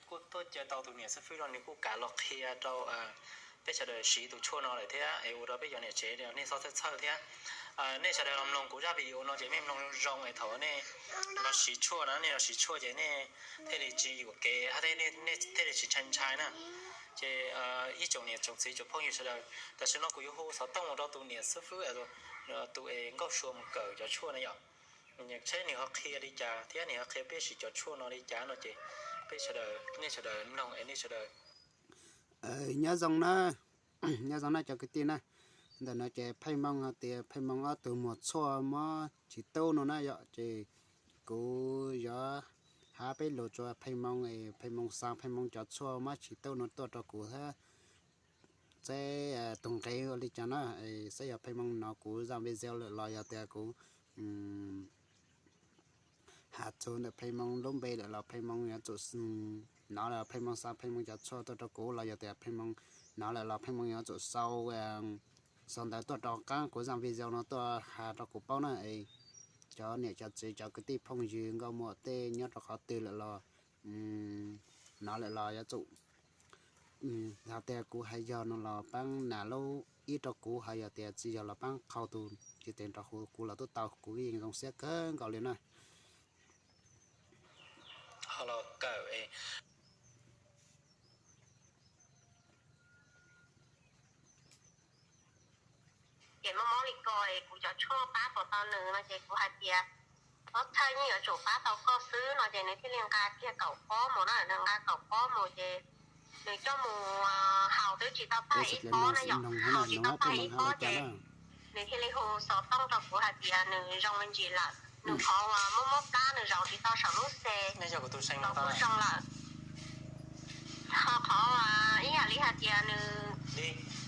Kuj tuaj caw tau tus niam xib fwb no nws kuj kam los qhia rau peb sawv daws siv tus tshuaj no lawm thiab es ua rau peb cov niam tsev nej txhob txhawj txhawj thiab. Nej sawv daws los mloog kuv zaj video no ces nej mloog zoo zoo es thaum nej los siv tshuaj no, nej los siv tshuaj ces nej thiaj li tsis yuam kev, nej thiaj li tsis ntshai ntshai na. Ces ib tsoom niam tsoom txiv tsoom phooj ywg sawv daws, tam sim no kuv yuav hu xov tooj mus rau tus niam xib fwb, tus es Nkauj Sua mus kawm cov tshuaj na yom, saib nws ho qhia li cas thiab nws ho qhia peb siv cov tshuaj no li cas no ces peb sawv daws, nej sawv daws mloog es nej sawv daws. Nyob zoo na, nyob zoo na cov kwv tij na. Ntawm no ces Pheej Hmoo hais tias Pheej Hmoo ob tug muag tshuaj mob tsis tub no na yom, ces kuv yuav hab peb lus rua Pheej Hmoo, Pheej Hmoo xa Pheej Hmoo cov tshuaj mob tsis tub no tuaj rau kuv thiab. Saib tus nqe ua li cas na, saib yog Pheej Hmoo hnov kuv zaj video lawm los yog tias kuv has txug ntawm Pheej Hmoo lub npe lawm los Pheej Hmoo yuav tsum hnov lawm Pheej Hmoo xa Pheej Hmoo cov tshuaj tuaj rau kuv los yog tias Pheej Hmoo hnov lawm los Pheej Hmoo yuav tsum sau, sau ntawv tuaj rau qaab kuv zaj video no tuaj has rau kuv paub na. Cov niam cov txiv cov kwv tij phooj ywg nkauj muam tej nyob rau qhov twg lawm los hnov lawm los yuav tsum, hais tias kuv hais yog no los paab nas lub ib rau kuv, hais yog tias tsis yog los paab qhau tus tsis teev rau kuv los tuaj tau, kuv yeej zoo siab kawg nkaus li na. Ho los kawm es mob mob li ko es kuv cov tshuaj pab puas tau nws no ces kuv hais tias, ob, txhawj yeej yuav tsum pab tau koj xwb no ces nws thiaj li nqa kiag kaum pob mus na, nws nqa kaum pob mus ces nws coj mus haus twb tsis tau tag ib pob na yom, haus tsis tau tag ib pob ces nws thiaj li hu xov tooj rau kuv hais tias nws zoo me ntsis lawm, nws qhov uas mob mob plab nws zaum tsis tau saum lub xes los kuj zoo lawm. Ho qhov ib yam li hais tias nws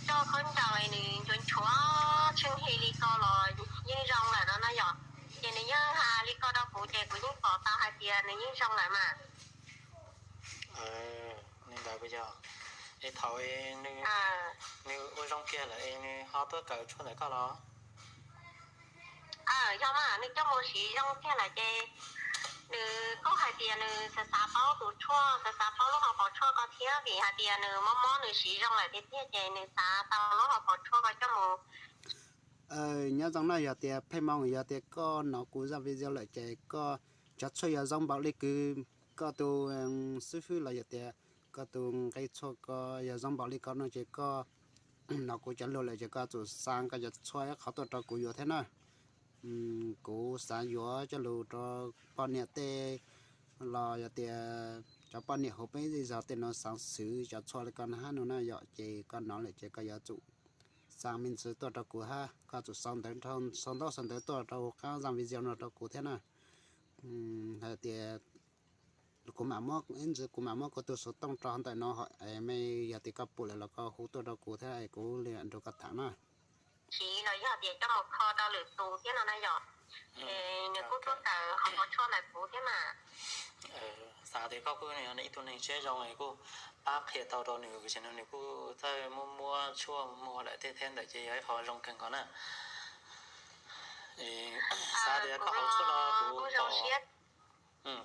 coj khaub ncaws nws nchuav nchuav tsheej hi li ko los yeej zoo lawm no na yom. Ces nws yeej hais li ko rau kuv ces kuv yeej pom tau hais tias nws yeej zoo lawm mas. Li ntawd puas yog? Es thaum nws ua zoo kiag lawm es nws ho tuaj kawm tshuaj ntawm koj los? Yog mas nws coj mus siv zoo kiag lawm ces nws kuj hais tias nws xav xav paub tus tshuaj, xav xav paub lub hauv paus tshuaj ko thiab vim hais tias nws mob mob nws siv zoo lawm tiag tiag ces nws xav tau lub hauv paus tshuaj ko coj mus. Nyob zoo na, yog tias Pheej Hmoo, yog tias koj hnov kuv zaj video lawm ces koj, cov tshuaj yog zoo npaum li kws koj tus xib fwb los yog tias koj tus nqe tshuaj ko yog zoo npaum li ko no ces koj hnov kuv cov lus lawm ces koj tsum xa koj cov tshuaj ib qho tuaj rau kuv yuav thiab na. Kuv xav yuav coj lug rau poj niam tej los yog tias cov poj niam hauv peb zej zog tej no xav xwv cov tshuaj li ko na hab no na yom, ces koj hnov lawm ces koj yuav tsum xa me ntsis tuaj rau kuv hab, koj tsum sau ntawv, sau ntaub sau ntawv tuaj rau qaab zaj video no rau kuv thiab na. Hais tias kuv mam muab, ib ntsis kuv mam muab kuv tus xov tooj rau ntawm no, mej yog tias koj pum lawm los koj hu tuaj rau kuv thiab kuv li nrug koj tham na. Siv los yog tias coj mus kho rau lwm tus thiab no na yom. Nws kuj tuaj kawm hauv paus tshuaj ntawm kuv thiab mas. Xav tias koj kuj yog ib tug neeg siab zoo es kuj pab qhia tau rau nws, vim nws kuj txawj muab muab tshuaj muag lawm tej thiab ntawd ces yog ib qho zoo kawg nkaus na. Xav tias koj hauv tshuaj no kuv kuj zoo siab.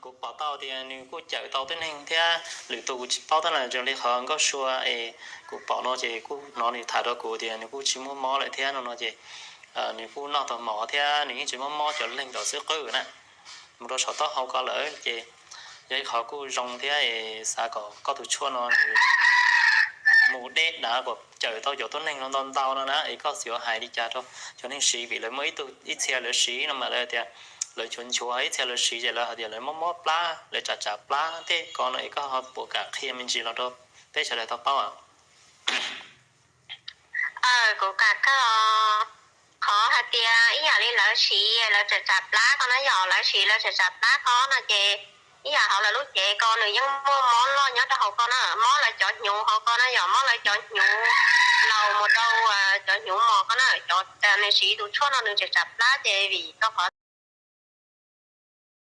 Kuv pom tau tias nws kuj cawm tau tib neeg thiab lwm tus kuv tsis paub tab sis raws li qhov Nkauj Sua es kuv pom no ces kuj hnov nws tham rau kuv tias nws kuj tsis muaj mob lawm thiab no no ces nws kuj noj tau mov thiab nws yeej tsis muaj mob cov leeg tom xwb qwb na. Mus rau saum taub hau ko lawm ces yog ib qhov kuj zoo thiab es xav kom koj tus tshuaj no nws mus deb dav kom cawm tau cov tuab neeg no ntau ntau no na es koj xyuas hais li cas rau cov neeg siv vim lawv muaj ib tug ib txhia lawv siv no mas lawv tias lawv nchuav nchuav, ib txhia lawv siv ces lawv hais tias lawv mob mob plab, lawv tsam tsam plab tej ko no es koj ho puas kam qhia me ntsis los rau peb sawv daws tau paub? Kuv kam kawg. Qhov hais tias ib yam li lawv siv lawv tsam tsam plab ko na yom, lawv siv lawv tsam tsam plab ko no ces ib yam hauv lawv lub cev ko nws yeej muaj mob loj nyob rau hauv ko na, mob lawv cov hnyuv hauv ko na yom, mob lawv cov hnyuv laus mus rau cov hnyuv mos ko na. Cov nws siv tus tshuaj no nws tsam tsam plab ces vim rau qhov